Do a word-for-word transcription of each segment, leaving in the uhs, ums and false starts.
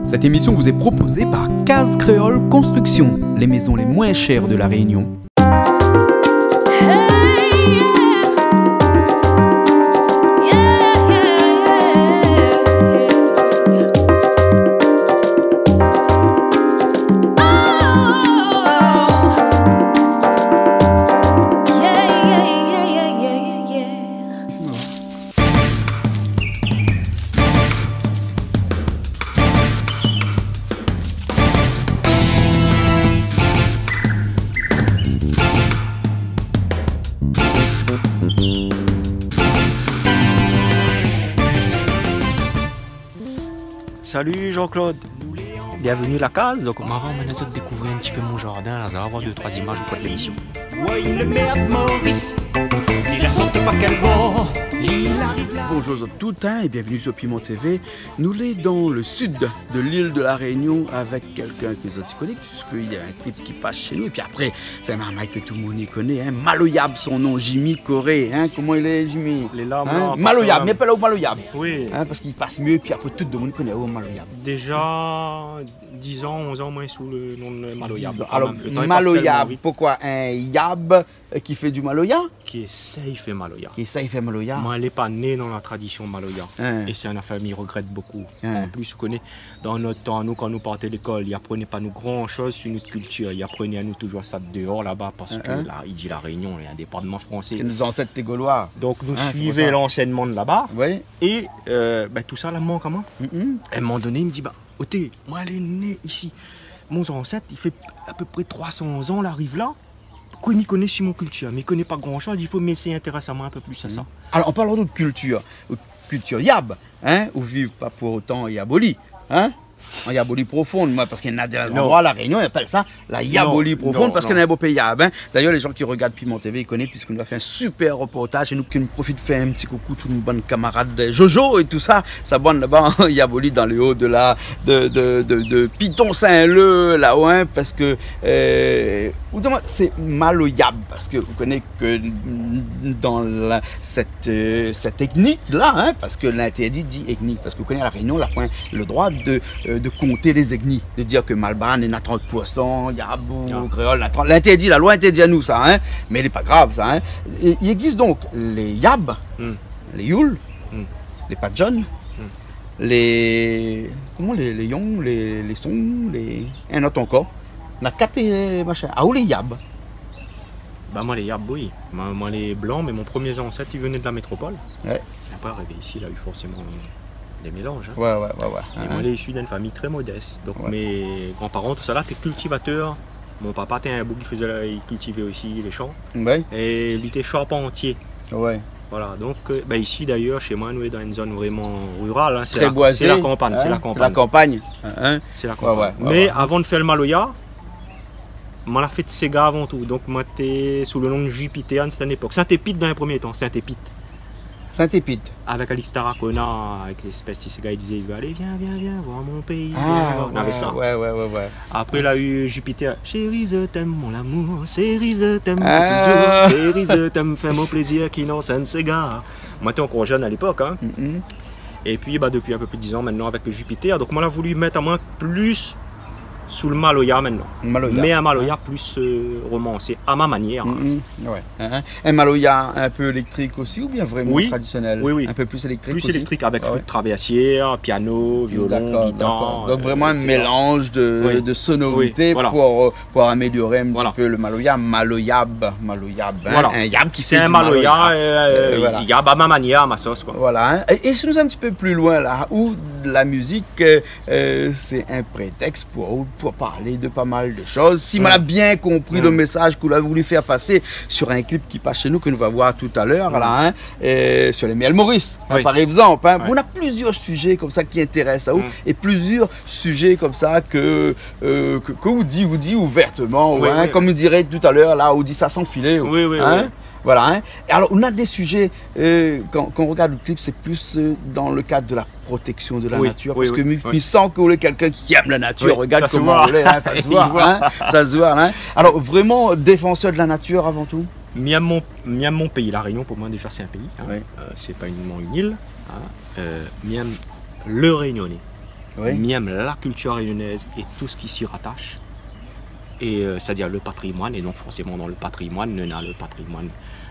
Cette émission vous est proposée par Case Créole Construction, les maisons les moins chères de La Réunion. Salut Jean-Claude. Bienvenue la kaz. Donk, ma va amenn azot dékouvrir in ti pé mon zardin la, sa va avoir dé troi zimaz ou koi de lémisyon. Woy, le mèr de Moris, li la sort pa kèl bor, li la ariv la. Bonjour à toutes, hein, et bienvenue sur Piment T V. Nou lé dan le sud de l'île de La Réunion avèk kèlkin ke zot i koné, puisqu'il y a un clip qui passe chez nous. Et puis après, sé in marmay ke tout le monde i koné, hein. Maloyab son nom, Jimmy Corré, hein. Koman i lé, Jimmy ? Lé la, hein ? Maloyab, mé apèl aou Maloyab. Oui. Hein, parske i pass myé, épi apré tout le monde i koné aou Maloyab. Déjà dix ans, onze ans, moin, sou le nom de Maloyab. Dix ans. Kan mèm. Le tan i pass tèlman vit. Alors, Maloyab, poukoi ? In yab, euh, ki fé du maloya ? Ki éséy fé maloya. Ki éséy fé maloya. Moin lé pa né dan la tradisyon maloya. Hein. É sé in afèr mi regrèt bokou. Hein. An plis, ou koné, dan nout tan, nou, kan nou parté lékol, i aprené pa nou gran shoz su nout kiltir. I aprené anou toujour sa déor laba, parske la, i di La Réunion, lé in départman fransé. Parske nout zansèt té goloi. Donk nou suivé lansèyman laba. Sé pou sa. Oui. É, euh, bin, tout sa la mank amoin. Mm. A in moman doné, mi di, ba, oté, moin lé né isi. Mon zansèt, i fé apépré troi san zan la ariv la. Kosa mi koné su mon kiltir ? Mi koné pa gran shoz, i fo mi éséy intérès amoin in pé plis a sa. Mm. Alors, en parlant de culture, euh, culture yab, hein, ou viv pa pou otan Yaboli, hein ? An Yaboli profond, moin, parske néna dé landroi La Réunion i apèl sa la Yaboli profond, parske néna bonpé yab, hein. D'ailleurs, les gens qui regardent Piment T V, i koné, puisque nou la fé in super reportage, é nou, ki nou profit fé in ti koukou tout bann kamarad, euh, Jojo é tout sa, sa bann laba an Yaboli, dan le o de la, de, de, de, de Piton Saint-Leu, la, ouais, parske, euh, ou di amoin, sé maloyab, parske ou koné ke dan la, sèt, euh, sèt étnik la, hein, parske lintèrdi di étnik, parske ou koné, a La Réunion, la poin le droi de, euh, de konté lé étnik, de dir ke malbar néna trant pour san, yab ou kréol néna trant. Lintèrdi, la loi intèrdi anou sa, hein, mé lé pa grav sa, hein. É i égzis donk lé yab, lé youl, lé pat zone, lé, koman, lé, lé yon, lé, lé son, lé, in not ankor. Na kat, euh, machin. Aou lé yab ? Ba, moin lé yab, oui. Moin, moin lé blan, mé mon promié zansèt, i vené de la métropol. Ouais. Apré, arivé isi, la u forséman dé mélanz, hein. Ouais, ouais, ouais, ouais. É moin lé isu d'in famiy trè modès. Donk, mé gran paran, tout sa la, té kiltivatèr. Mon papa té in boug ki fézé la, i kiltivé osi lé shan. Ouais. É li té sharpantié. Ouais. Voilà, donk, euh, ba, isi, dayèr, shé moin, nou lé dan in zone vréman riral, hein, sé la, sé la kanpagn, hein. Trè boizé, sé la kanpagn. Sé la kanpagn. Ouais, ouais, ouais. Mé avan de fé le maloya, moin la fé de séga avan tou. Donk, moin té sou le nom de Jupiter a in sèrtin épok. Saint-Épite dan in promié tan, Saint-Épite. Saint-Épite. Avèk Alix Tarracona, avèk léspès de séga, i dizé, alé, vien, vien, vien voir mon péi, vien voir. Ah, ouais, ouais, ouais, ouais. Apré, la u Jupiter, chéri, je t'aime, mon amour, chéri, je t'aime pour toujours, chéri, je t'aime, fé amoin plézir, ki lans in séga. Moin té ankor zone a lépok, hein. Mm. É pi, ba, dopi in pé plis de dizan mintnan avèk Jupiter, donk moin la voulu mèt amoin plis sou le maloya mintnan. Maloya. Mé in maloya plis, euh, romansé, a ma manièr. Mm, ouais. Hein, hein. In maloya in pé éléktrik osi, oubien vréman tradisionèl ? Oui, oui. In pé plis éléktrik osi ? Plis éléktrik, avèk flûte traversière, piano, violon, gitar, euh, voilà. D'accord, d'accord. Donk vréman in mélanz de, de sonorité pou, euh, pou amélioré in ti pé le maloya, maloyab, maloyab, hein, in yab ki fé du maloya. Voilà. Sé in maloya, euh, yab a ma manièr, a ma sos, koi. Voilà, hein. É, é si nou sava in ti pé pli loin la, ou la mizik, euh, euh, sé in prétèks pou, pou parl de pa mal de shoz. Si moin la bien konpri le mésaz ke ou la voulu fé pasé sur in klip ki pass shé nou, ke nou va voir talèr la, hein, euh, sur lé Miel Maurice, hein, par égzanp, hein. Oui. Ou na plizièr sizé konmsa ki intérès aou, é plizièr sizé konmsa ke, euh, ke, ke ou di, ou di ouvèrteman, hein, konm i diré talèr la, ou di sa san filé, hein. Oui, oui, oui. Voilà, hein. É alor, ou na dé sizé, euh, kan, kan ou rogard le klip, sé plis, euh, dan le kad de la protection de la nature, oui, parske mi, mi san ke ou lé kèlkin ki èm la nature. Oui, regard koman ou lé, hein, sa se voi, hein, sa se voi, hein. Alor, vréman, défansèr de la nature avan tou ? Mi èm mon, mi èm mon péi. La Rényon, pou moin, déza, sé in péi, hein. Oui. Euh, sé pa uniquement une île, hein. Euh, mi èm le Rényoné. Oui. Mièm la kiltir rényonèz é tout sak i si ratash. É, euh, sétadir le patrimoine, é donk forséman dan le patrimoine, nou néna le patrimoine,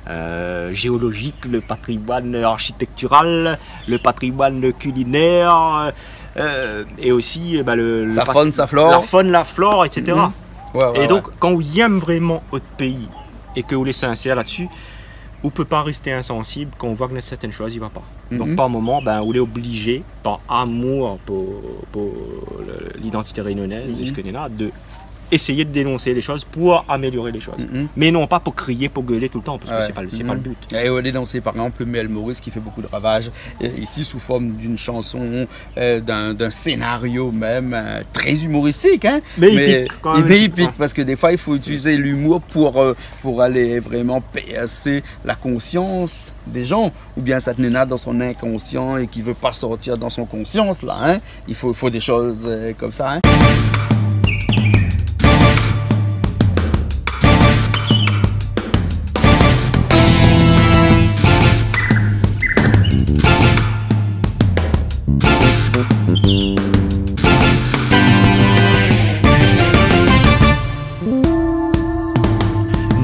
euh, zéolozik, le patrimoine architektiral, le patrimoine kilinèr, euh, é osi, euh, ba, le, le pat-, sa faune, sa flore. La faune, la flore, et cetera. Mhm. Ouais, ouais, ouais. É donk, kan ou yèm vréman out péi é ke ou lé sinsèr la-dsi, ou pé pa rès insansib kan ou voi ke sèrtin shoz i va pa. Donk, mhm, par moman, bin, ou lé oblizé, par amour pou, pou le, lidantité rényonèz, mhm, é sak néna, de éséy dénons lé shoz pou amélior lé shoz. Mhm. Mé non pa pou kriyé, pou guèl toultan, parske, ouais, sé pa le, sé pa le, mhm, but. É ou lé dénonsé, par égzanp, le Méal Maurice ki fé bonpé de ravaz, euh, isi sou form d'in shanson, euh, d'in, d'in sénario mèm, euh, trè imoristik, hein. Mé épik, kan mèm. Épik, ouais, parske défoi, i fo itiliz limour pou, euh, pou alé vréman pèrsé la konsians dé jan, oubien sat néna dan son inkonsian é ki vé pa sortir dan son konsians, la, hein. I fo, fo dé shoz, euh, konmsa, hein.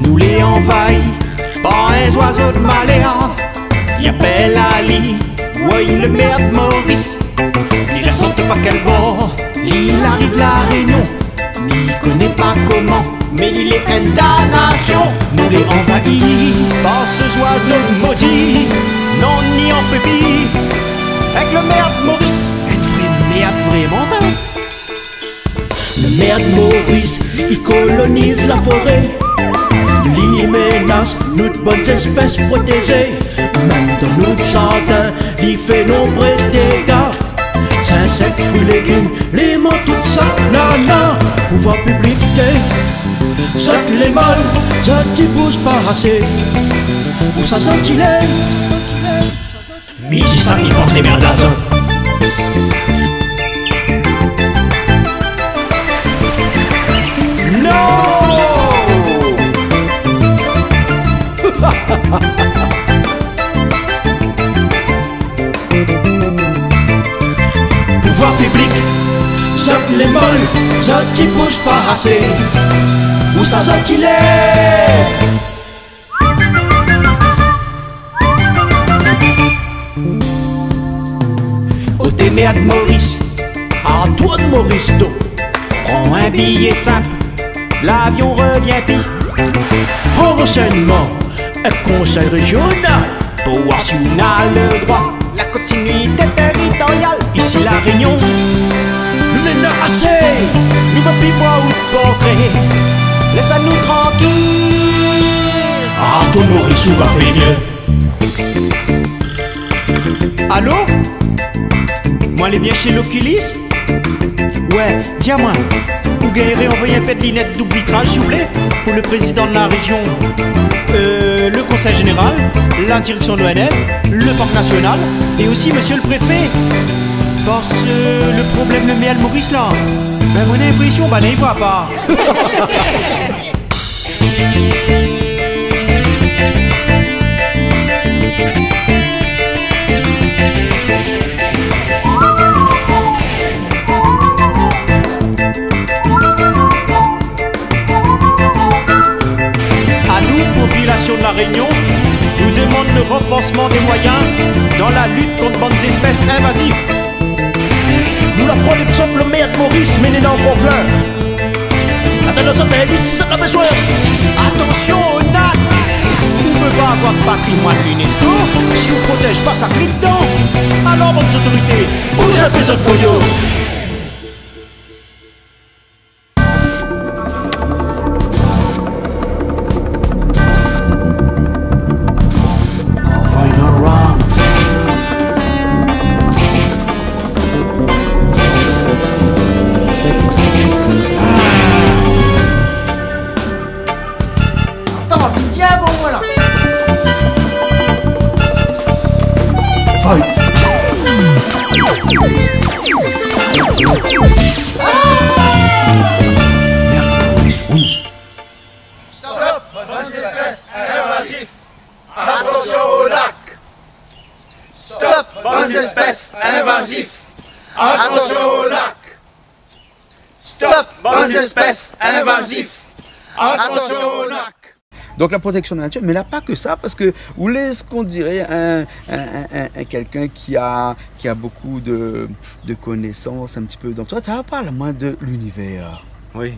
Nou lé anvayi par in zoizo de malèr. I apèl ali, woy, le mèr de Moris. Li la sort pa kèl bor, li la ariv La Rényon. Ni koné pa koman, mé li lé in danasion. Nou lé anvayi par se zoizo modi. Non, ni an pé pi. Èk le mèr de Moris, in vré mèrd vréman sa. Le mèr de Moris, li koloniz la foré. Li ménas nout bann zéspès protézé. Mèm dan nout zardin, li fé nonbré déga. Sé in sèk frui légim, li manz tout sa, nana. Pouvoir piblik, zot lé mol, zot i bouz pa asé. Ousa zot i lé? Mi di sa, mi pans démèrd azot. Non! Pouvoir piblik, zot lé mol, zot i bouz pa asé. Ousa zot i lé? Oté mèr de Moris, Antoine Morisseau. Pran in biyé sinp, lavion i revien pi. Pran ransèyman èk konsèy réjional pou voir si ou na le droi. La kontinuité téritorial, isi La Rényon. Nou néna asé. Nou vé pi voir out portré. Lès anou trankil. Antoine Morisseau va fé mié. Allô ? Moin lé bien shé l'oculiste ? Ouais, di amoin, ou gingn anvoy in pèr de linèt doub vitraz, siouplé, pou le prézidan de la réjion, euh, le konsèy zénéral, la direksion de l'O N F, le park nasional, é osi mésyé le préfé. Parske le problèm le Méal Moris la, bin, moin néna linprésion, bin, li voi pa. Anou, popilasion de La Rényon, nou demann le ranforsman dé moiyin dan la lit kont bann zéspès invazif. Nou la pran légzanp le Méal Moris, mé néna ankor plin. Atann, sa fé lis si zot la bezoin. Atansion o nak. Ou pé pa avoir patrimoine l'UNESCO si ou protèz pa sak lé dedan. Alor, bann zotorité, bouz in pé zot boyo. Final round. Atann, vien bon, voilà. Fight. Merde, Maurice wins. Stop, bann zéspès invazif. Atansion o nak. Stop, bann zéspès invazif. Atansion o Zespès invazif. Atansion o nak. Donk la proteksion de la natir, mé la pa ke sa, parske ou lé, koman dir, in, in, in, in, in kèlkin ki a, ki a bokou de, de konésans in ti pé. Donk toi, sa va parl amoin de linivèr. Oui.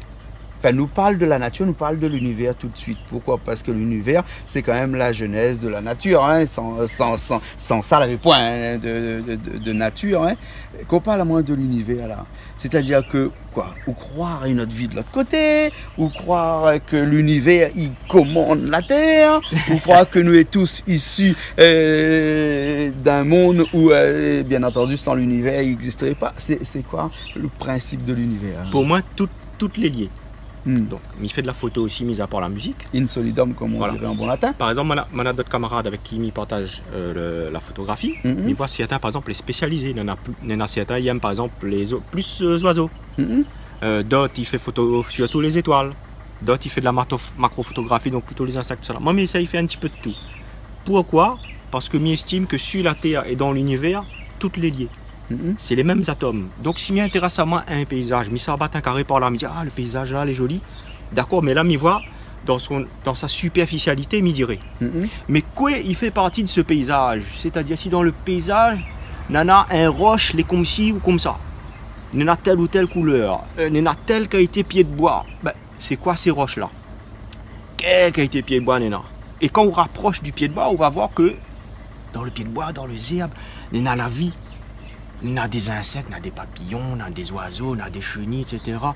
Anfin, nou parl de la natir, nou parl de linivèr tout de suit. Poukoi ? Parske linivèr, sé kan mèm la jénèz de la natir, in. San, san, san, san sa, lavé poin, in, de, de, de, de natir, in. Kan ou parl amoin de linivèr, la, sétadir ke, koi, ou kroi a in ot vi de lot koté, ou kroi ke linivèr, i komann la Tèr, ou kroi ke nou lé tous isi, euh, d'in monn ou, euh, bien antandi, san linivèr, i égzistaré pa. Sé, sé koi le prinsip de linivèr, in ? Pou moin, tout, tout lé lié. Hmm. Donk, mi fé de la foto osi, mis a par la mizik. In solidum, kom i di an bon latin. Par égzanp, moin na, moin na dot kamarad avèk ki mi partaz, euh, le, la fotografi. Mhm. Mi voi sèrtin, par égzanp, lé spésializé. Néna pli, néna sèrtin, i èm, par égzanp, lé zo-, plis, euh, zoizo. Mhm. Euh, dot, i fé foto sirtou lé zétoil. Dot, i fé de la mato-, makrofotografi, donk plito lé zinsèk, tousala. Moin, mi éséy fé in ti pé de tout. Poukoi ? Parske mi éstim ke si la Tèr é dan linivèr, tout lé lié. Mhm. Sé lé mèm atom. Donk, si mi intérès amoin a in péizaz, mi sava bat in karé par la, mi di, ah, le péizaz la, lé zoli. Dakor, mé la, mi voi dan son, dan sa sipèrfisialité, mi diré. Mhm. Mé koi i fé parti de se péizaz ? Sétadir, si dan le péizaz, néna in rosh, lé komsi ou komsa. Néna tèl ou tèl koulèr. Euh, néna tèl kalité pié de boi. Bin, sé koi sé rosh la ? Kèl kalité pié de boi néna ? É kan ou raprosh du pié de boi, ou va voir ke dan le pié de boi, dan lé zèrb, néna la vi. Néna dé zinsèk, néna dé papiyon, néna dé zoizo, néna dé sheni, et cetera.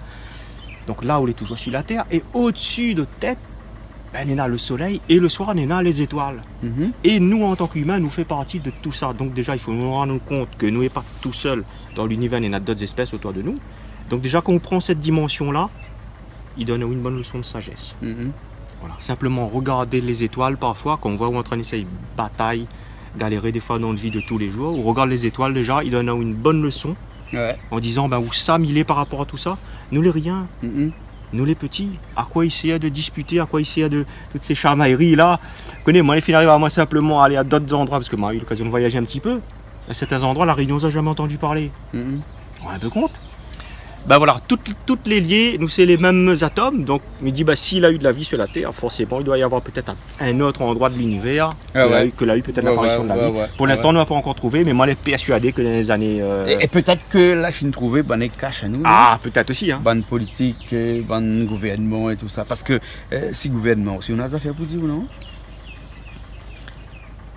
Donk la, ou lé toujour si la Tèr. É odsi de tèt, bin, néna le solèy. É le soir, néna lé zétoil. Mhm. É nou, an tan k'imin, nou fé parti de tout sa. Donk déja, i fo nou rann kont ke nou lé pa tousèl dan linivèr, néna dot zespès otour de nou. Donk déja, kan ou pran sèt dimansion la, i donn aou in bone leson de sajès. Mhm. Voilà. Sinpleman, rogard lé zétoil parfoi, kan ou voi ou lé antrin éséy batay, galéré défoi dan la vi de tou lé zour, ou rogard lé zétoil déja, i donn aou in bone leson, ouais, an dizan, bin, ousa mi lé par rapor a tout sa. Nou lé rien. Mhm. Nou lé pti. A koi i sèr de dispité, a koi i sèr de tout sé shamayri la ? Koné, moin, lé fine ariv amoin sinpleman alé a dot zandroi, parske moin la u lokazion de voyazé in ti pé. A sèrtin zandroi, La Rényon, zot la zamé antandi parlé. Mhm. Ou rann aou in pé kont ? Bin voilà, tout, tout lé lié, nou sé lé mèm atom, donk mi di, bin, si la u de la vi su la Tèr, forséman, i doi avoir pétèt in ot androi de linivèr ke la u, ke la u pétèt laparision de la vi. Ah ouais. Ouais, ouais, ouais. Pou linstan, nou la pa ankor trouvé, mé moin lé pèrsuadé ke dan lé zané, euh, é, é pétèt ke la fine trouvé, bin, i kash anou, non ? Ah, pétèt osi, in. Bann politik, euh, bann gouvèrnman é tout sa. Parske, euh, si gouvèrnman osi, ou na zafèr pou dir, non ?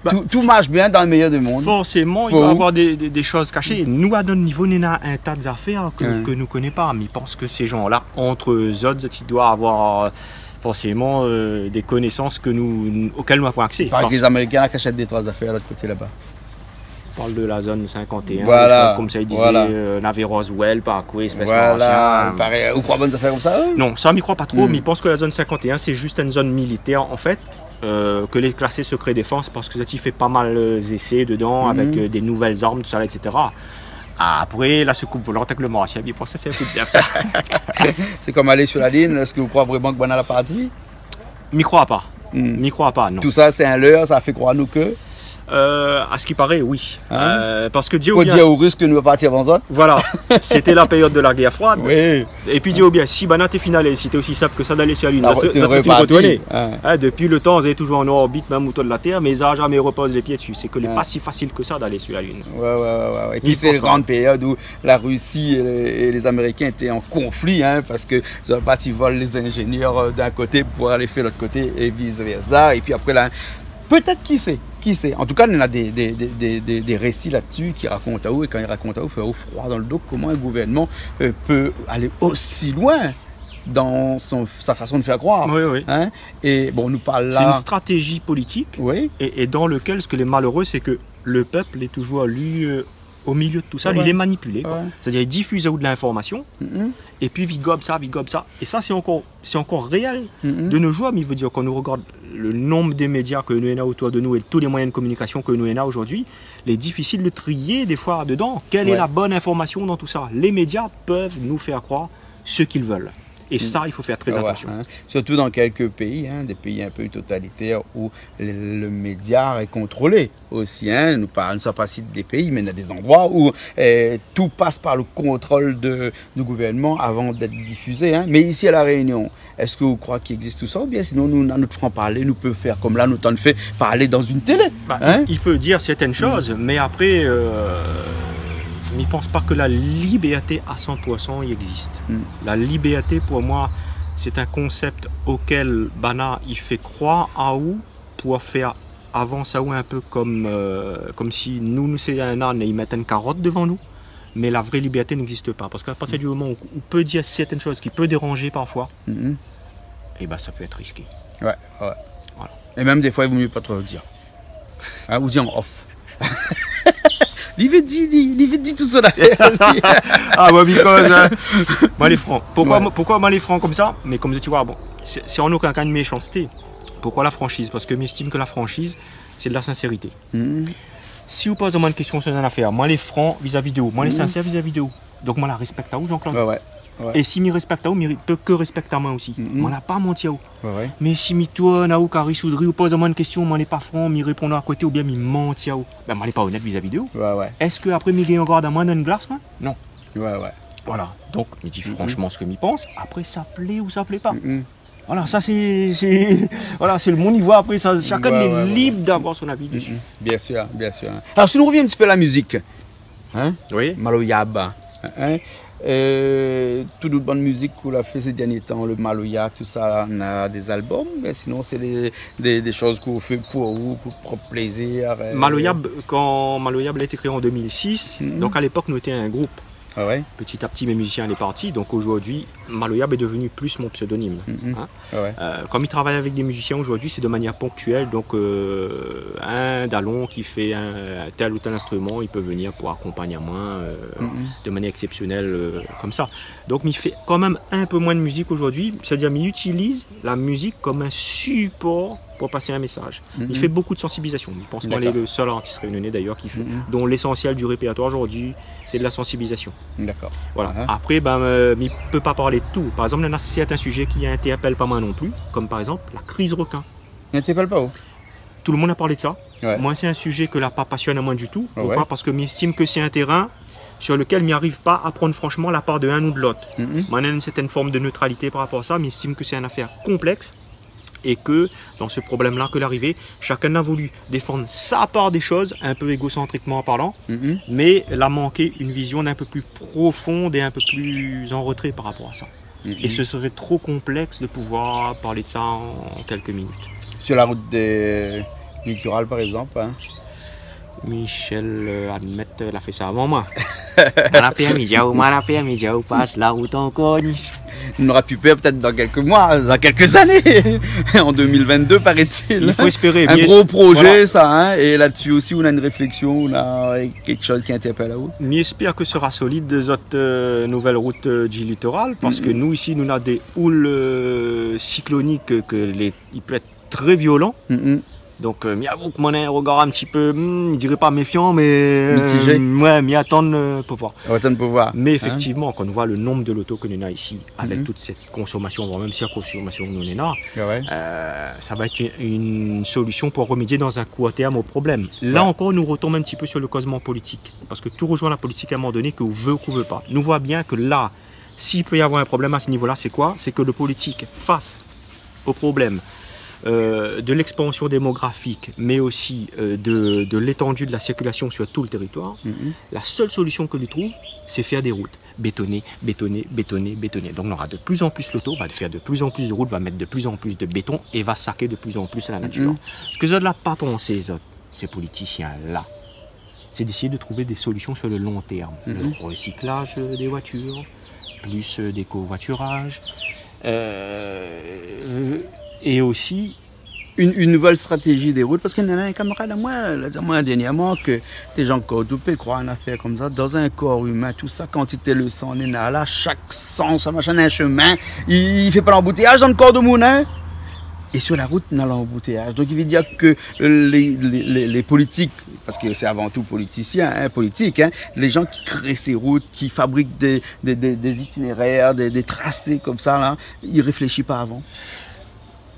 Ba, tout, tout marsh bien dan le méyèr dé monn. Forséman, i doi avoir dé, dé, dé shoz kashé. Nou, a nout nivo, néna in ta zafèr ke, ke nou koné pa. Mé mi pans ke sé jan-la, ant zot, zot i doi avoir, euh, forséman, euh, dé konésans ke nou, okèl nou na poin aksé. Parèy ke lé Zamérikin la kashèt dé troi zafèr lot koté laba. Ou parl de la zone cinquante et un, voilà, dé shoz konmsa, i dizé, voilà, euh, navé Roswell, par koué, espès marsien. Voilà, parèy, ou kroi bann zafèr konmsa, in ? Non, sa, mi kroi pa tro, mé mi pans ke la zone cinquante et un, sé zis in zone militèr, an fèt. Euh, ke lé klasé sekré défans parske zot i fé pa mal, euh, zésé dedan avèk, euh, dé nouvèl zarm, tousala, et cetera. Apré, la soukoup volant avèk le marsien, mi pans ke sé in kou de zèf, sa. Sé konm alé su la Linn, èske ou kroi vréman ke banna la parti ? Mi kroi pa. Mi kroi pa, non. Tousa, sé in lèr, sa fé kroir anou ke Euh, a se ki paré, oui. In ? Euh, parske di aou bien, pou dir o Ris ke nou la parti avan zot. Voilà. Sété la périod de la guerre froide. Oui. Épi di aou bien, si banna té fine alé, si té osi sinp ke sa d'alé su la Linn, zot té fine rotourné. In, dopi le tan, zot lé toujour an orbit, mèm otour de la Tèr, mé zot la zamé repoz lé pié dsi. Sé ke lé pa si fasil ke sa d'alé su la Linn. Ouais, ouais, ouais, ouais. Épi sé in gran périod ousa la Russie é, é lé Zamérikin té an konfli, in, parske zot la parti vol lé zingénièr, euh, d'in koté pou alé fé lot koté é vice versa. Épi apré la, pétèt, ki sé, ki sé. An tou ka, néna dé, dé, dé rési la-dsi ki rakont aou, é kan i rakont aou, i fé aou froi dan le do, koman in gouvèrnman, euh, pé alé osi loin dan son, sa fason de fèr kroir. Oui, oui. In ? É bon, nou parl la. Sé in stratéji politik, oui, é, é dan lekèl, se ke lé maléré, sé ke le pèp lé toujour, li, euh, o milié de tousa, li lé manipilé, koi. Ouais. Sétadir, i difiz aou de linformasion, épi i gob sa, i gob sa. É sa, sé ankor, sé ankor réèl de nos jours, mé i vé dir, kan nou rogard le nonb de média ke nou néna otour de nou é tout lé moiyin de kominikasion ke nou néna zordi, lé difisil de trié défoi dedan. Kèl lé la bone informasion dan tousa ? Lé média i pé nou fèr kroir se k'i vé. É sa, i fo fèr trè atansion. Ah ouais, hein. Surtout dans quelques pays, hein, des pays un peu totalitaires où le, le média est contrôlé aussi, hein. Nou pa, nou sa pa sit dé péi, mé néna dé zandroi où, euh, tout passe par le contrôle de, du gouvernement avant d'être diffusé, hein. Mais ici à La Réunion, èske ou kroi k'i égzis tout sa, oubien sinon nou, nou na nout fran parlé, nou pé fèr konm la, nou tann fé parlé dan in télé, hein ? Bah, i, i pé dir sèrtin shoz, mé apré, euh, mi pans pa ke la liberté a san pour san i égzis. Hmm. La liberté, pou moin, sé in konsèp okel banna i fé kroir aou pou fèr avans aou in pé konm, euh, konm si nou, nou sé in ane é i mèt in karot dovan nou. Mé la vré liberté n'égzis pa. Parske a partir di moman ou, ou pé dir sèrtin shoz ki pé déranzé parfoi, mhm, é ben, sa pé èt riské. Ouais, ouais. Voilà. É mèm défoi, i vo mié pa tro dir. Hein, ou dir an off. Li vé di, li, li vé di tout son afèr. Ah ouais, because, euh, moin lé fran. Poukoi, ouais, moin, poukoi moin lé fran konmsa ? Mé konm ou voi, bon, sé, sé an okin ka in méshansté. Poukoi la franchiz ? Parske mi éstim ke la franchiz, sé de la sinsérité. Mhm. Si ou poz amoin in késtion sur in afèr, moin lé fran vizavi de ou, moin lé, mhm, sinsèr vizavi de ou. Donk moin la réspèk aou, Jean-Claude. Ouais, ouais, ouais. É si mi réspèk aou, mi pé ke réspèk amoin osi. Mhm. Moin la pa manti aou. Ouais, ouais. Mé si mi tourn aou, Kari Soudri, ou poz amoin in késtion, moin lé pa fran, mi répon a koté oubien mi manti aou, ben moin lé pa onèt vizavi de ou. Ouais, ouais. Èske apré mi gingn gard amoin dan in glas, moin ? Non. Ouais, ouais. Voilà. Donk mi di, mhm, franshman sak mi pans. Apré, sa plé ou sa plé pa. Mhm. Voilà, sa sé, sé, voilà, sé le moun i voi apré sa. Shakinn lé lib d'avoir son avi dési. Ouais, ouais, ouais. Mm, mm. Bien sûr, bien sûr. Alor, si nou rovien in ti pé a la mizik, hein ? Oui. Maloya, hein ? Euh, tout bann mizik k'ou la fé sé dernié tan, le maloya, tout sa, néna dé zalbom, mé sinon sé dé, dé, dé shoz k'ou fé pou ou, pou prop plézir, euh. Maloya, kan Maloya la été kréé an deux mille six, mm, donk a lépok nou lété in group. Ah ouais ? Petit à petit, mes musiciens lé parti. Donc aujourd'hui, Maloyab est devenu plus mon pseudonyme, hein. Mhm. Ah ouais. Euh, comme il travaille avec des musiciens aujourd'hui, c'est de manière ponctuelle. Donc, euh, un dalon qui fait un, tel ou tel instrument, il peut venir pour accompagner à moi, euh, mhm, de manière exceptionnelle, euh, comme ça. Donc, mi fé quand même un peu moins de musique aujourd'hui. C'est-à-dire, mi utilise la musique comme un support pour passer un message. Mhm. Mi fé beaucoup de sensibilisation. Mi pans ke moin lé le sèl artis rényoné d'ailleurs ki fé, mhm, dont l'essentiel du répertoire aujourd'hui, c'est de la sensibilisation. D'accord. Voilà. Ah. Apré, ben, euh, mi pé pa parl de tout. Par exemple, néna sèrtin sujé ki intèrpèl pa moin non plus, comme par exemple la crise requin. I intèrpèl pa ou ? Tout le monde a parlé de ça. Ouais. Moin, sé in sujé ke la pa pasionn amoin du tout. Ah ouais ? Poukoi ? Parske mi éstim ke sé in térin sur lequel mi ariv pa a prann franshman la par de inn ou de lot. Mhm. Moin néna in sèrtin form de neutralité par rapor a sa, mi éstim ke sé in afèr konplèks. É ke dan se problèm-la ke l'arivé, shakinn la voulu défann sa par dé shoz, in pé égosantrikman parlan, mhm, mé la manké in vizion in pé pli profon é in pé pli an retré par rapor a sa. Mhm. É se seré tro konplèks de pouvoir parl de sa an, an kèlk minit. Sur la route de Littoral, par exemple, hein, Michel, euh, Admette, euh, la fé sa avan moin. Moin la pèrmi, diaou, moin la pèrmi, diaou, pas la rout an kornish. Nou nora pi pèr pétèt dan kèlk moi, dan kèlk zané. En deux mille vingt-deux, paraît-il. I fo éspéré. Un gros projet, voilà, ça, hein. Et là-dessus aussi, ou na in réfléksion, ou na kékshoz ki intèrpèl aou. Mi éspèr ke sera solid zot, euh, nouvèl rout, euh, du littoral, parske nou, isi, nou na dé houl, euh, siklonik ke, ke lé, i pé èt trè violan. Mm, mm. Donk, euh, mi avou ke moin néna in regar in ti pé, hmm, mi diré pa méfian, mé, euh, mitizé. Ouais, mi atann, euh, pou voir. Atann pou voir. Mé éfèktivman, kan ou voi le nonb de loto ke nou néna isi, avèk tout sèt konsomasion, voir mèm si la konsomasion ke nou néna, euh, sa va èt in, in solision pou remédié dan in kour tèrm o problèm. La ankor, nou retonm in ti pé sur le kozman politik. Parske tout rejoin la politik a in moman doné, ke ou vé ou ke ou vé pa. Nou voi bien ke la, si i pé avoir in problèm a se nivo-la, sé koi ? Sé ke le politik, fas o problèm, euh, de l'expansion démographique, mais aussi, euh, de, de l'étendue de la circulation sur tout le territoire, la seule solution ke li trouv, sé fèr dé rout. Bétoné, bétoné, bétoné, bétoné. Donk, nora de plus en plus loto, va fèr de plus en plus de rout, va mèt de plus en plus de béton é va saké de plus en plus la natir. Sak zot la pa pansé, zot, sé politisien-la, sé d'éséyé de trouv dé solision sur le long tèrm. Le resiklaz, euh, dé voitir, plis, euh, dé kovoitiraj, euh, é osi in, in nouvèl stratéji dé rout, parske néna in kamarad amoin la di amoin dèrnièrman ke té Jean-Claude, ou pé kroir in afèr konmsa, dan in kor imin, tout sa, kantité le san néna la, shak san, sa, machin, in shemin, i, i fé pa lanboutéyaz dan le kor de moun, hein. É sur la rout, nou na lanboutéyaz. Donk, i vé dir ke lé, lé, lé, lé politik, parske sé avan tou politisien, in, politik, in, lé jan ki kré sé rout, ki fabrik dé, dé, dé, dé itinérèr, dé, dé trasé konmsa, la, i réfléshi pa avan.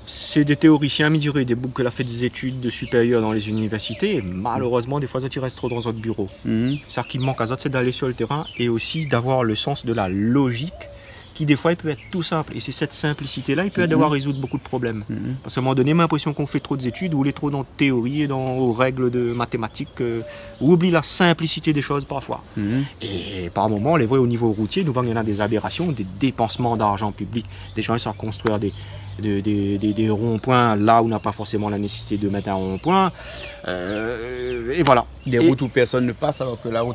Sé dé téorisien, mi diré, dé boug ke la fé dé zétid de supérièr dan lé zinivèrsité, é malérèzman, défoi, zot i rès tro dan zot biro. Mhm. Sa ki mank azot, sé d'alé sur le térin é osi d'avoir le sans de la lojik, ki défoi, i pé èt tou sinp. É sé sèt sinplisité-la, i pé èd Mhm. avoir rézoud bonpé de problèm. Mhm. Parske a in moman doné, ma linprésion k'ou fé tro de zétid, ou lé tro dan téori é dan, o règ de matématik, euh, ou oubli la sinplisité dé shoz parfoi. Mhm. É par moman, lé vré, o nivo routié, nou voi néna dé zabérasion, dé dépansman d'arjan piblik. Dé jan i sa konstrui dé, dé, dé, dé, dé ron-poin la ou na pa forséman la nésésité de mèt in ron-poin. Euh, é voila. Dé É rout ou pèrsone ne pas, alor ke la rout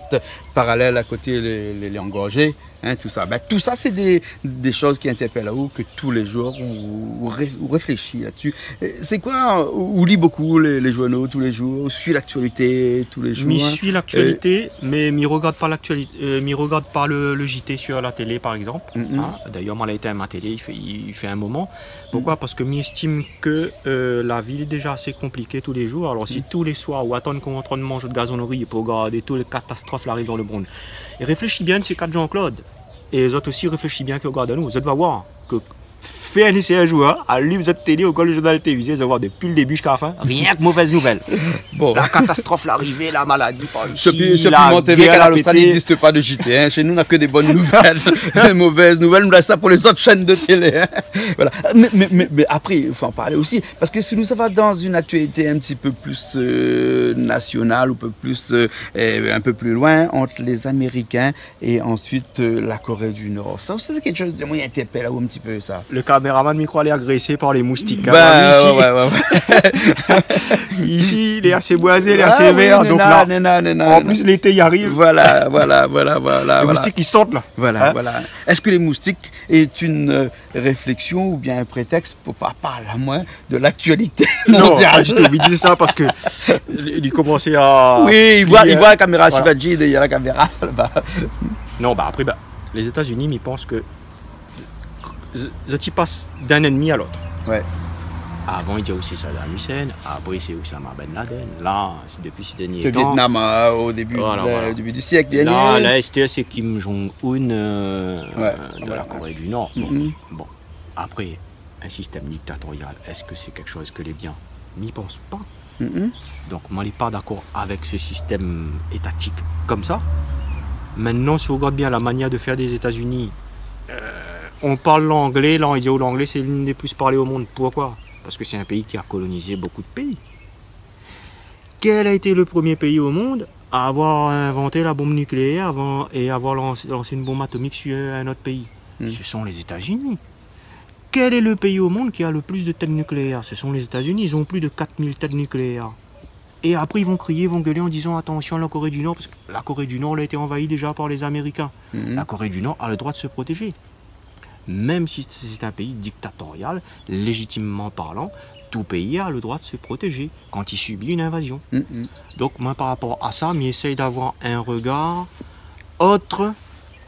paralèl a koté lé, lé, lé angorjé, in, tousa. Bin, tousa, sé dé, dé shoz ki intèrpèl aou, ke tou lé jour ou, ou ré-, ou réfléshi la-dsi. É sé koi, ou, ou li bonpé lé, lé journaux tou lé jour, ou sui l'aktualité tou lé jour, Mi in. sui l'aktualité, Euh, mé mi rogard pa l'aktualité, euh, mi rogard pa le, le J T sur la télé, par égzanp. Mhm. In, d'ayèr, moin la étinn ma télé, i fé, i, i fé in moman. Poukoi ? Parske mi éstim ke, euh, la vi lé déja asé konpliké tou lé jour. Alor, si Mm. tou lé soir, ou atann k'ou antrinn manz out gazonri pou gard tout lé katastrof la ariv dan le monn. É réfléshi bien, sé kat Jean-Claude. É zot osi, réfléshi bien ke ou gard anou. Zot va voir ke fé in éséy in jour, in, alim zot télé, ou gard le journal télévizé, zot va voir dopi le débu ziska la fin, rienk mové nouvèl. Bon. La katastrof la arivé, la maladi par isi, Sur Pi-, sur la Piment T V, gèr la Kanal Austral, pété. I égzis pa de J T, in. Shé nou, na ke dé bone nouvèl. Mové nouvèl, nou lès sa pou lé zot shèn de télé, in. Voila. Mé, mé, mé, mé apré, i fo an parl osi. Parske si nou sava dan in aktualité in ti pé pli, euh, nasional, ou pé pli, euh, euh, in pé pli loin, ant lé Amérikin é ansuit, euh, la Corée du Nord. Sa osi, sé kékshoz de, moin, i intèrpèl aou in ti pé, sa. Le kaméraman, mi kroi, lé agrésé par lé moustik, in. Bin, moin, isi, ouais, ouais, ouais. Isi, lé asé boizé, lé asé vèr, oui, donk néna, la, néna, néna, an plis, lété i ariv. Voila, voila, voila, voila, Lé moustik i sort, la. Voila, In ? voila. Èske lé moustik lé in, euh, réfléksion oubien in prétèks pou pa parl amoin de l'aktualité mondial. Non, pa ditou. Mi di sa parske li, li komans a... Oui, i voi, li, i voi la kaméra, voila. Shivaji, dèrièr la kaméra, laba. Non, ba, apré, ba, lé Zétazini, mi pans ke z-, zot i pas d'in ènmi a lot. Ouais. Avan, i té osi Saddam Hussein, apré, sé Osama Ben Laden. La, sé dopi sé dèrnié tan. Le Vietnam, euh, au début, Voila, euh, voila. Au début du siècle dernier. La, la, astèr, sé Kim Jong-un, euh, Ouais, de la voila. Corée du Nord. Bon. Mhm. Bon. Apré, in sistèm diktatorial, èske sé kékshoz ke lé bien ? Mi pans pa. Mhm. Donk, moin lé pa dakor avèk se sistèm étatik konmsa. Mintnan, si ou gard bien la manièr de fèr dé Zétazini, euh, ou parl l'anglé, la, i di aou, l'anglé, sé l'une des plus parlées au monde. Poukoi ? Parske sé in péi ki la kolonizé bonpé de péi. Quel a été le premier pays au monde à avoir inventé la bombe nucléaire avant, et avoir lancé, lancé une bombe atomique sur un autre pays ? Hmm. Ce sont les États-Unis. Quel est le pays au monde qui a le plus de têtes nucléaires ? Ce sont les États-Unis, ils ont plus de quatre mille têtes nucléaires. Et après, ils vont crier, ils vont gueuler en disant : « Attention, la Corée du Nord », parce que la Corée du Nord, elle a été envahie déjà par les Américains. Mhm. La Corée du Nord a le droit de se protéger. Même si c'est un pays dictatorial, légitimement parlant, tout pays a le droit de se protéger quand il subit une invasion. Mhm. Donc, moi, par rapport à ça, mi éssèy d'avoir un regard autre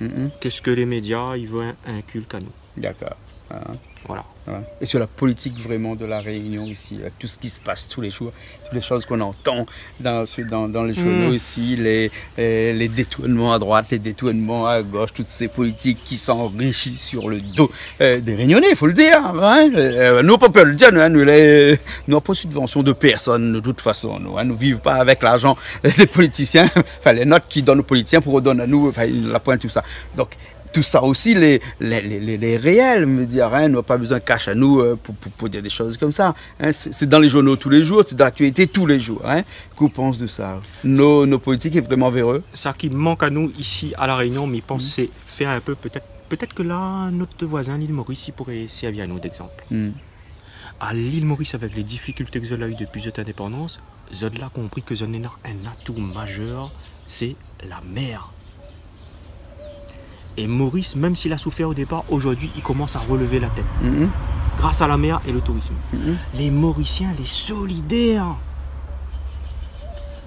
Mhm. que ce que les médias, ils veulent inculquer à nous. D'accord. Ah. Voilà. Ouais. Et sur la politique vraiment de la Réunion ici, avec tout ce qui se passe tous les jours, toutes les choses qu'on entend dans, sur, dans, dans les journaux Hmm. ici, les, euh, les détournements à droite, les détournements à gauche, toutes ces politiques qui s'enrichissent sur le dos, euh, des Réunionnais, il faut le dire, hein. Euh, nou pa pèr le dir, nou, hein, nou, lé, nou na pa subvention de personne, de toute façon, nou, hein, nou viv pa avèk larzan dé politisièn, enfin, lé not ki donn o politisièn pou donn anou, enfin, la poin tousa. Donk, tousa osi lé, lé, lé, lé, lé réèl, mi vé dir, hein, nou na pa bezoin kash anou, euh, pou, pou, pou dir dé shoz konmsa, hein. Sé, sé dan lé journaux tous les jours, sé dan l'aktualité tous les jours, hein. K'ou pans de sa ? Nos, nos politiques sont vraiment véreux ? Sa ki mank anou isi a La Réunion, mi pans, Mm. sé fèr in pé, pétèt, pétèt ke la, nout voizin, l'île Maurice, i pouré sèrvi anou d'égzanp. Mm. A l'île Maurice, avèk lé difikilté ke zot la u dopi zot indépandans, zot la konpri ke zot néna in atou mazèr, sé la mèr. É Maurice, mèm si la soufèr o dépar, zordi, i komans a relev la tèt. Mhm. Gras a la mèr é le tourism. Mhm. Lé Morisien lé solidèr.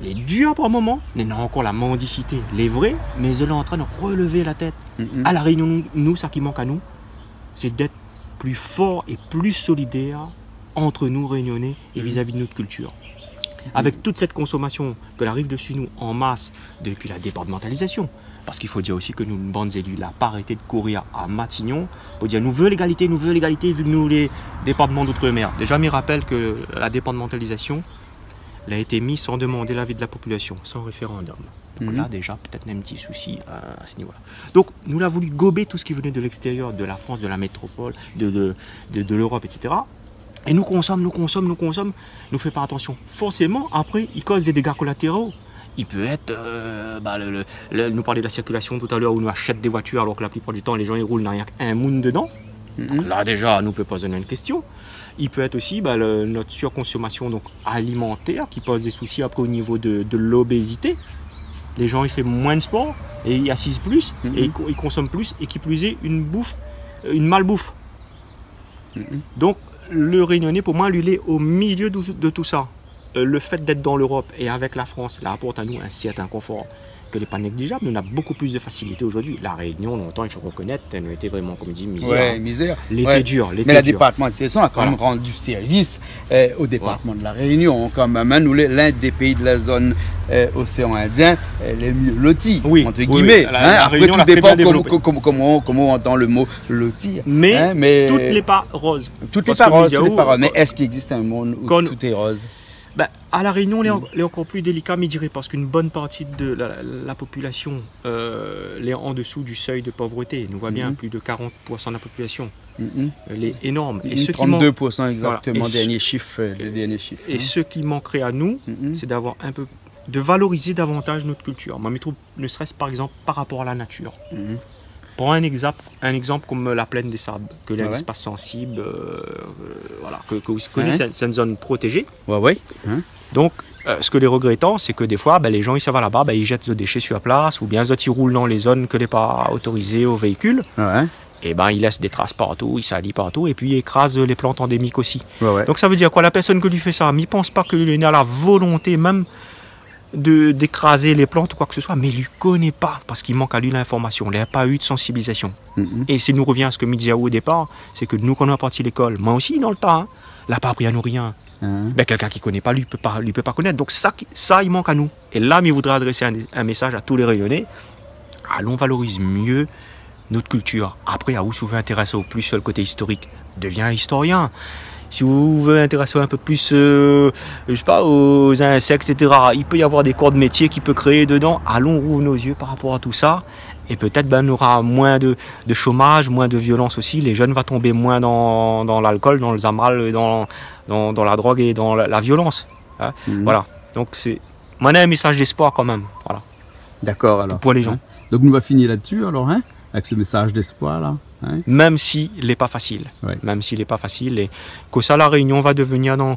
Lé dir par moman, néna ankor la mandisité, lé vré, mé zot lé antrinn relev la tèt. Mhm. A La Réunion, nou, nou, sa ki mank anou, sé d'èt pli for é pli solidèr entre nous, Réunionnais, et vis-à-vis de notre culture. Avec toute cette consommation que la arrive dessus nous en masse depuis la départementalisation, parce qu'il faut dire aussi que nous, une bande d'élus, la pas arrêté de courir à Matignon pour dire, nous voulons l'égalité, nous voulons l'égalité, vu que nous, les départements d'outre-mer. Déjà, je me rappelle que la départementalisation, elle a été mise sans demander l'avis de la population, sans référendum. Donc là, déjà, peut-être un petit souci, euh, à ce niveau-là. Donc, nous, on a voulu gober tout ce qui venait de l'extérieur, de la France, de la métropole, de, de, de, de l'Europe, et cetera. Et nous consomme, nous consomme, nous consomme, nous fait pas attention. Forcément, après, il cause des dégâts collatéraux. Il peut être, euh, bah, le, le, le, nous parler de la circulation tout à l'heure, où nous achète des voitures, alors que la plupart du temps, les gens, ils roulent, n'a rien qu'un moun dedans. Donc là, déjà, nous peut poser une question. Il peut être aussi, bah, le, notre surconsommation, donc, alimentaire, qui pose des soucis après au niveau de, de l'obésité. Les gens, ils font moins de sport et ils assisent plus et ils co-, ils consomment plus et qui plus est, une bouffe, euh, une malbouffe. Donc, le Réunionnais, pour moi, lui, il est au milieu de, de tout ça. Euh, le fait d'être dans l'Europe et avec la France, là, apporte à nous un certain confort que n'est pas négligeable. Nous, on a beaucoup plus de facilité aujourd'hui. La Réunion, longtemps, il faut reconnaître, elle a été vraiment, comme dit, misère, hein. Ouais, misère. L'été dur, l'été dur. Mais la départementalisation a quand même rendu service, euh, au département de la Réunion, quand même, hein. Nous, les, l'un des pays de la zone, euh, océan Indien, euh, les mieux lotis, entre guillemets, hein. Oui, oui, oui. La, la Réunion l'a très bien développé. Après, tout dépend comment, comment, comment, comment on entend le mot lotir, hein, mais tout n'est pas rose. Tout n'est pas rose, tout n'est pas rose. Mais est-ce qu'il existe un monde où tout est rose ? Ben, à La Réunion, lé an-, lé ankor pli délika, mi diré, parske in bone parti de la, la popilasion, euh, lé an désou du seuil de povrté. Nou voi bien, plis de quarante pour cent de la popilasion. Euh, lé énorm. É sak i mank, trente-deux pour cent exactement, voilà. Dernier chiffre, euh, le dernier chiffre, hein. É sak i mankré anou, sé d'avoir in pé, de valorizé davantaj nout kiltir. Moin, mi trouv ne serait-ce par exemple par rapport à la nature. Pran in égzanp, in égzanp kom la Plaine des Sables, ke lé in éspas sansib, euh, euh, voilà, ke, ke zot i koné, sé, sé in zone protéjé. Ouais, ouais. Donk, euh, sak lé regrétan, sé ke défoi, bin, lé jan i sava laba, bin, i zèt zot déshé sur plas, oubien zot i roul dan lé zone ke lé pa otorizé o véikil. Ouais. É bin, i lès dé tras partou, i sali partou, épi i ékraz lé plant andémik osi. Ouais, ouais. Donk, sa i vé dir koi ? La pèrsone ke li fé sa, mi pans pa ke li na la volonté mèm de, d'ékrazé lé plant ou koi ke se soi, mé li koné pa, parske i mank ali linformasion, li la pa u de sansibilizasion. É si nou revien a sak mi té di o dépar, sé ke nou, kan nou la parti lékol, moin osi, dan le ta, hein, la pa apri anou rien. Bin, kèlkin ki koné pa, li pé pa, li pé pa konèt. Donk sa ki, sa i mank anou. É la, mi voudré adrès in, in mésaj a tout lé Rényoné. Alon valoriz myé nout kiltir. Apré, aou, si ou vé intérès aou plis sur le koté istorik, devien istorien. Si ou vé intérès aou in pé plis, euh, je sais pas, aux insectes, et cetera, i pé avoir dé kor de métié ki pé kréé dedan. Alon rouv nout zié par rapor a tout sa. É pétèt, bin, nora moin de, de shomaj, moin de violans osi. Lé jenn va tonbé moin dan, dan lalkol, dan le zamal, dan, dan, dan la drog é dan la, la violans. Hein ? Voilà. Donk sé, moin néna in mésaj d'éspoir kan mèm. Voilà. Dakor, alor. Pou lé jan. Donk nou va fini la-dsi, alor, hein, avèk se mésaj d'éspoir la, hein. Mèm si lé pa fasil. Ouais. Mèm si lé pa fasil. É kosa La Rényon va devnir dan,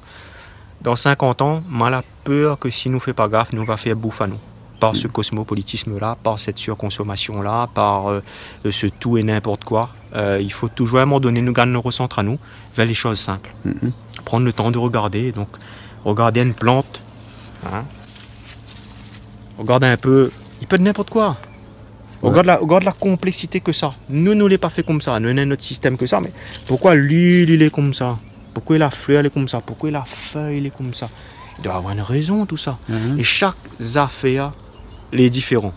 dan sinkant an, moin la pèr ke si nou fé pa gaf, nou va fé bouf anou. Par se kosmopolitism la, par sèt surkonsomasion la, par, euh, se tout é ninport koi. Euh, i fo toujour, a in moman doné, nou gard, nou resant anou vèr lé shoz sinp. Pran le tan de regardé, donk, regard in plant, hein. Regard in pé, i pé èt ninport koi. Ouais. Regard la, regard la konpléksité ke sa. Nou, nou lé pa fé konmsa. Nou néna nout sistèm ke sa, mé poukoi li, li lé konmsa ? Poukoi la flèr lé konmsa ? Poukoi la fèy lé konmsa ? I doi avoir in rézon, tout sa. É shak zafèr lé diféran.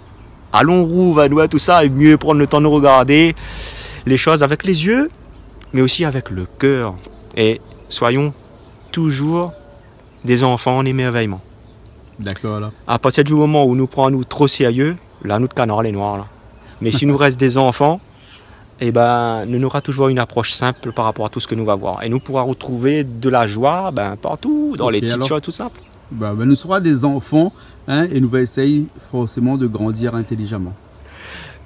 Alon rouv anou tout sa é myé pran le tan de regardé lé shoz avèk lé zié, mé osi avèk le kèr. É soyons toujours des enfants en émerveillement. Dakor, alor. A partir du moman ou nou pran anou tro sérié, la, nout kanar lé noir, la. Mé si nou rès dé zanfan, é bin, nou nora toujour in aprosh sinp par rapor a tout sak nou va voir. É nou poura retrouv de la joi, bin, partou, dan lé ti shoz tout sinp. OK, alor. Bin, bin, nou sera dé zanfan, hein, é nou va éséy forséman de grandir intélijaman.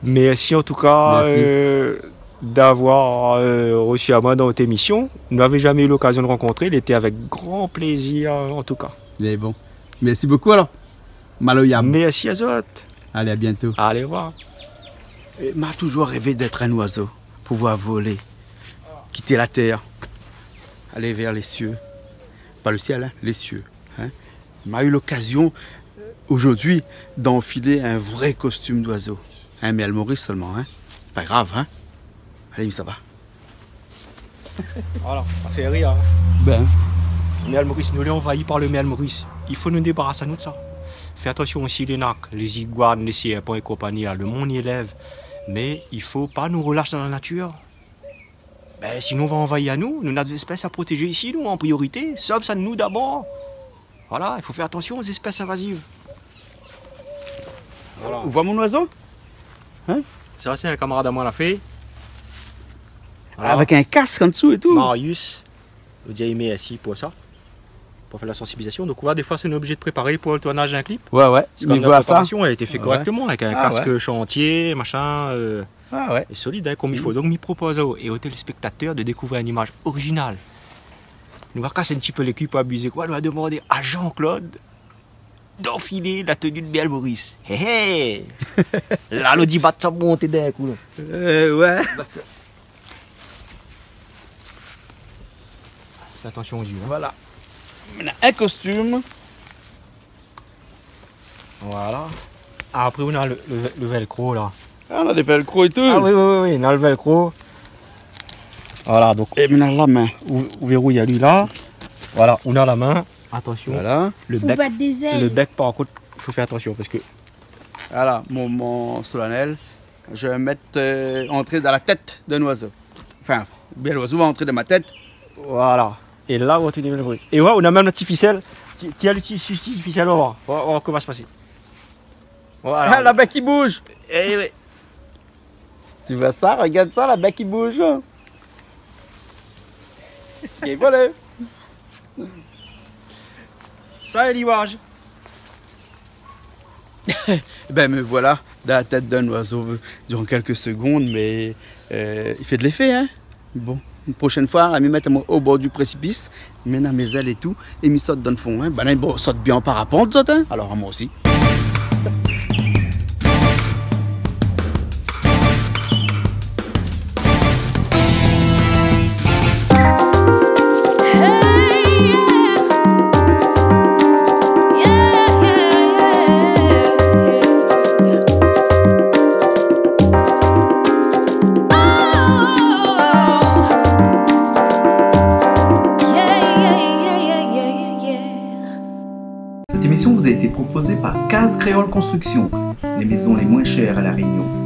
Mèrsi an tou ka, euh, d'avoir, euh, resi amoin dan out émision. Nou lavé jamé u lokazion de rankontré, lété avèk gran plézir, an tou ka. Lé bon. Mèrsi bokou, alor. Maloya. Mèrsi azot. Alé, a bientôt. Alé, orevoir. Euh, ma toujour rèvé d'èt in oizo, pouvoir volé, kité la tèr, alé vèr lé sié. Pa le sièl, hein, lé sié, hein. Ma u lokazion, euh, ojourdui, d'anfilé in vré kostim d'oizo. In mèl Moris solman, hein. Pa grav, hein. Alé, mi sava. Voilà, sa fé rir, in. Bin. Mèrl Moris, nou lé anvayi par le mèrl Moris. I fo nou débaras anou de sa. Fé atansion osi lé nak, lé zigouane, lé sèrpan é konpani, la, le monn i élèv. Mé i fo pa nou relash dan la natir. Bin, sinon, va anvayi anou. Nou na dé zéspès a protézé isi, nou, an priorité. Sov sa nou dabor. Voilà, i fo fé atansion o zéspès invaziv. Voilà. Ou voi mon oizo ? In ? Sa, sé in kamarad amoin la fé. Voilà. Avèk in kask an dsou é tou. Marius, nou di ali mèrsi pou sa, pou fé la sansibilizasion. Donk, ou voi, défoi, sé nou lé oblizé de préparé pou le tournaz d'in klip. Ouais, ouais. Sé kom la préparasion, èl la été fé korèkteman, avèk in kask shantié, machin, euh, Ah ouais. É solid, in, kom i fo. Mm. Donk, mi propoz aou é o téléspèktatèr de dékouvrir in imaz orijinal. Nou va kas in ti pé lé kui pou abizé, koi. Nou va demandé a Jean-Claude d'anfilé la tenu de Mèrl Moris. Hé, hé. La, lo dibat sa monté d'in kou, la. Euh, ouais. Fé atansion o zié, in. Voilà. Nou na in kostim. Voilà. Apré, nou na le, le, le velcro, la. Ah, nou na dé velcro é tou. Ah oui, oui, oui, oui, nou na le velcro. Voilà, donk, é nou na la min. Ou, ou vérouy ali la. Voilà, nou na la min. Atansion. Voilà. Le bèk, le bèk, par kont, fo fé atansion parske... Voilà, moman solanèl. Je vais mettre, euh, entrer dans la tête d'un oiseau. Enfin, bien, l'oiseau va entrer dans ma tête. Voilà. É la, ou va tini le bri. É ouais, nou na mèm le ti fisèl. Ti, ti, le ti, ti, ti fisèl, ou va voir. Ou va, ou va voir koman sa i pas. Voilà. Ah, la bèk i bouz. Eh ouais. Tu vois ça ? Regarde ça, la bèk i bouz. Et voilà. Sa, lé imaz. Bin, me voilà dans la tête d'un oiseau durant quelques secondes, mais, euh, i fé de l'effet, hein. Bon, une prochaine fois, la mi mèt amoin au bord du précipice, mi mèn mé zèl é tou, é mi sot dan le fon, hein. Bin, bon, sot bien an parapant, zot, hein. Alors, amoin osi. Cette émission vous a été proposée par Case Créole Construction, les maisons les moins chères à La Réunion.